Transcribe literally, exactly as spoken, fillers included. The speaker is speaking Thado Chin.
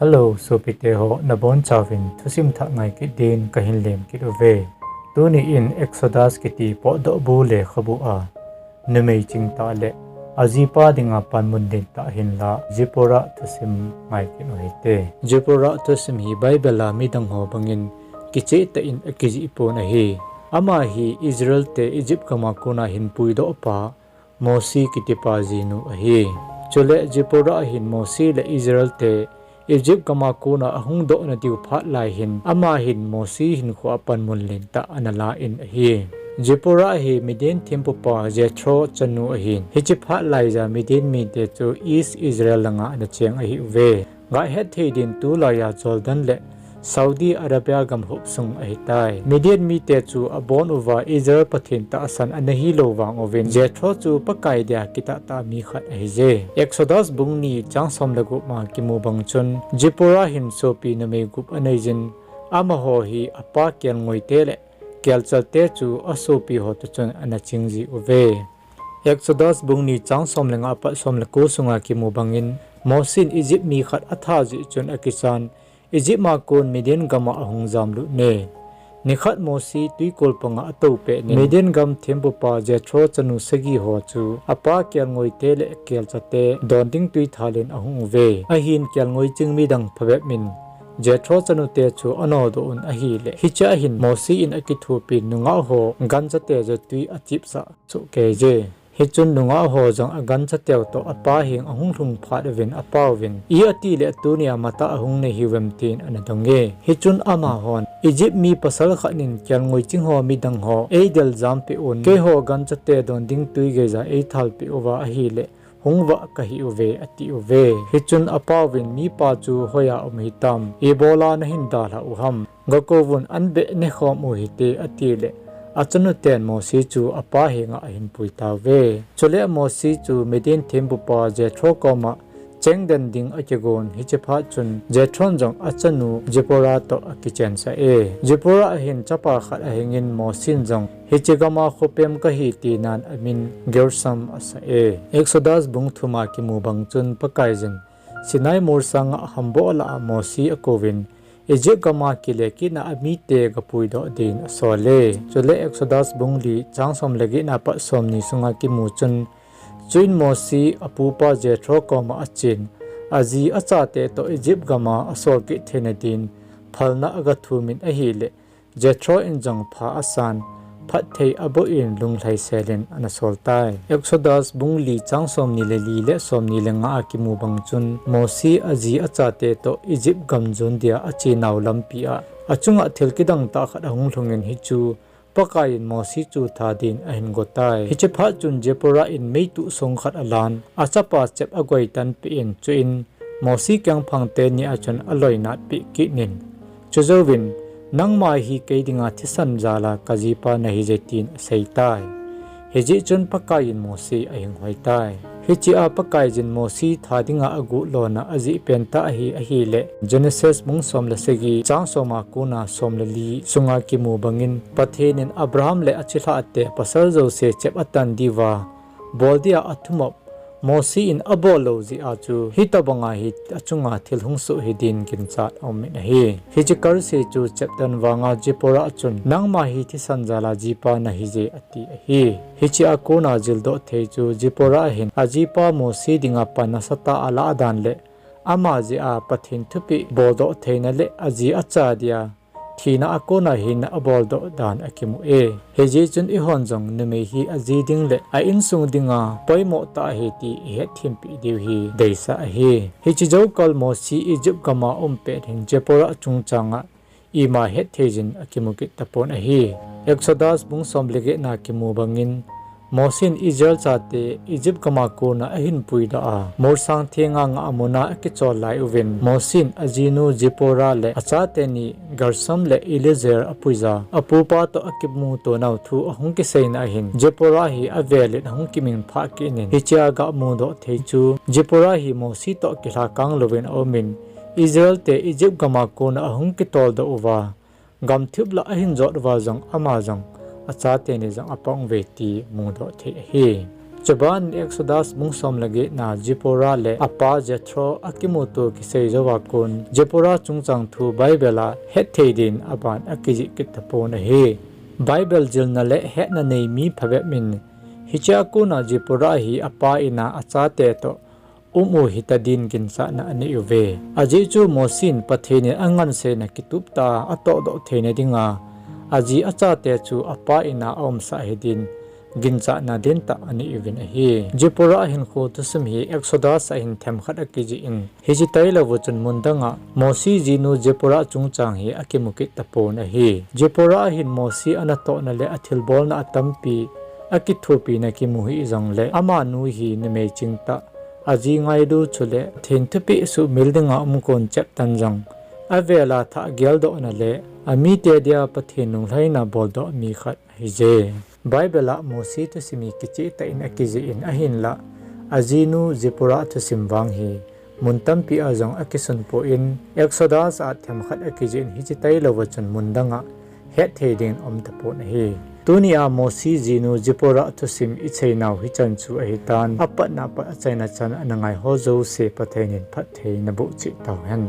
Hello, sopite ho, nabonchauvin thusim thah ngai kit din kahin lem kit uve. Tuni in Exodus kiti potdoh bu lekhabu a numei chingtah le ajipa dinga panmun lentah hinla Zipporah thusim ngai kit uhite. Zipporah thusim hi Bible a midang ho bangin kichehtah in akijih pon ahi. Ama hi Israel te Egypt gama kona hinpuidoh pa Mosi kitipa jinu ahi. Chule Zipporah hin Mosi le Israel te Egypt gama kona ahung dohna diu phat lai hin, ama hin Mosi hinkhoa panmun lentah ana la in ahi. Zipporah hi Midian thempupa Jethro chanu ahin, hiche phat laiya Midian mite chu East Israel langa ana cheng ahiuve. Gah hetthei din tulaiya Jordan le Saudi Arabia gam hop sung ahitai. Midian mite chu abon uva Israel Pathen tahsan ana hilou vang uvin, Jethro chu Pakai dia kitahtah mi khat ahije. Exodus bung ni chang som le gup ma kimu bang chun, Zipporah hin sopi numei gup aneiyin, amaho hi apa kelngoite le kelchalte chu asopi ho toh chun ana chingji uve. Exodus bung ni chang som le nga apat som le ko sunga kimu bangin, Mosin Egypt mi khat atha jeh chun akichan, Egypt a kon Midian gama ahung jamlut e. Nikhat Mosi twikol panga atou pet in, Midian gam thempupa Jethro chanu sagi ho chu apa kelngoite le kelchate don ding twi thal in ahung uve. Ahin kelngoi ching midang phabep in Jethro chanute chu anodoh un ahile, hichea hin Mosi in akithopin nungah ho ganchate jong twi achipsah sohkeije. Hichun nungah ho jong agancha teu toh apa heng ahung lhung phat uvin apauvin, i atile tunia matah ahung nei hiuvem tin ana donge. Hichun amahon, Egypt mi pasal khat in kelngoi ching ho midang ho eidel jampeh un, keiho ganchate don ding twi geija eithalpeh uva ahile, hung vah kahi uve, atiuve. Hichun apauvin, mipa chu hoiya um hitam, ibola nahin dalhah uham, gakouvun, anbeh nekhom uhite, atile, achanuten Mosi chu apa henga ahinpui tauve. Chule Mosi chu Midian thempupa Jethro koma chengden ding akigon, hiche phat chun Jethron jong achanu Zipporah toh akichensah e. Zipporah hin chapa khat ahingin Mosin jong hiche gama khopem kahi tinan amin Gershom asah e. Exodus bung thuma kimu bang chun Pakaiyin Sinai molsanga hamboh lah a Mosi akouvin, Egypt gama kile kitna amite gapuidoh din asol e. Chule Exodus bung li chang som le getna pat somni sunga kimu chun, chuin Mosi apupa Jethro koma achen, aji achate toh Egypt gama asol kit theina din phalna agathumin ahile, Jethro in jong pha asan, phatthei aboh in lunglhai selin ana sol tai. Exodus bung li chang somni le li le somni le nga a kimu bang chun, Mosi aji achate toh Egypt gam jon dia achenau lampia achunga thil kidang tah khat ahung lhungin hichu Pakaiyin Mosi chu tha din ahin go tai. Hiche phat chun Zipporah in meituh song khat alan, achapa chep agoitan peh in, chuin Mosi kengphang teni a chun aloinatpeh kit in, chujouvin, nangma hi kei dinga thisan jala kajipa nahije tin aseitai. Hijeh chun Pakaiyin Mosi ahinghoi tai. Hichea Pakaiyin Mosi tha dinga aguh lona ajeh pentah hi ahile, Genesis bung som le sagi chang soma kona som le li sunga kimu bangin, Pathen in Abraham le achilhahte pasal jouse chep atan diuva bol dia athumop Mosi in abol lou jeh a chu hitobanga hi achunga thil hung soh hidin ginchat aumin ahi. Hiche kalse chu cheptan vanga Zipporah chun, nangma hi thisan jala jipa nahije, ati ahi. Hichea kona jildoh thei chu Zipporah hin ajipa Mosi dinga pan nasatah a alah dan le ama jeh a Pathen thupeh boldoh theina le aji acha dia thina a kona hina aboldoh dan akimu e. Hijeh chun eihon jong numei hi aji ding le a insung dinga poimo tah ahi ti ihetthem peh diu hi deisah ahi. Hiche joukal Mosi Egypt gama aumpet hin Zipporah chungchanga ima hettheiyin akimu kit tapon ahi. Exodus bung som le getna kimu bangin, Mosin Israel chate Egypt gama kona ahinpuidoh a, molsang thenga ngah muna akichol lai uvin, Mosin ajinu Zipporah le achateni Gershom le Eliezer apuija, apupa toh akimutonau thu ahung kiseina ahin, Zipporah hi avelin ahung kimingphah kit in, hichea gamudoh thei chu Zipporah hi Mosi toh kilhakang louvin aumin, Israel te Egypt gama kona ahung kitoldoh uva, gamthip lah ahin jot uva jong ama jong achateni jong apang uve ti mudoh thei ahi. Chuban Exodus bung som le get na Zipporah le apa Jethro akimuto kisei jouva kon Zipporah chungchang thu Bible a hetthei din aban akijih kit tapon ahi. Bible jilna le hetna nei mi phabep in hichea kona Zipporah hi apa in a achate toh um u hitadin ginchatna anei uve. Ajeh chu Mosi in Pathen in anganseina kituptah a atohdoh theina dinga aji achate chu apa in a aumsah hidin ginchatna dentah anei uvin ahi. Zipporah hinkho thusim hi Exodus a hin themkhat akijih in, hiche tailouva chun mundang a Mosi jinu Zipporah chungchang hi akimu kit tapon ahi. Zipporah hin Mosi anatohna le athilbolna atampi akithopina kimu hih jongle amanu hi numei chingtah, aji ngailu chule Pathen thupeh suhmil dinga umkon cheptan jong, avela thah geldohna le amite dia Pathen lunglhaina boldoh mi khat ahije. Bible a Mosi thusim hi kichehtah in akijih in ahinlah ajinu Zipporah thusim vang hi mun tampi a jong akisunpoi, Exodus a themkhat akijih in hiche tailouva chun mundang a hetthei dingin aumtapon ahi. Tunia Mosi jinu Zipporah thusim iseinau hichan chu ahitan, apatna pat achaina chan ana ngaiho jouse Pathen in phattheina bohcheh tauhen.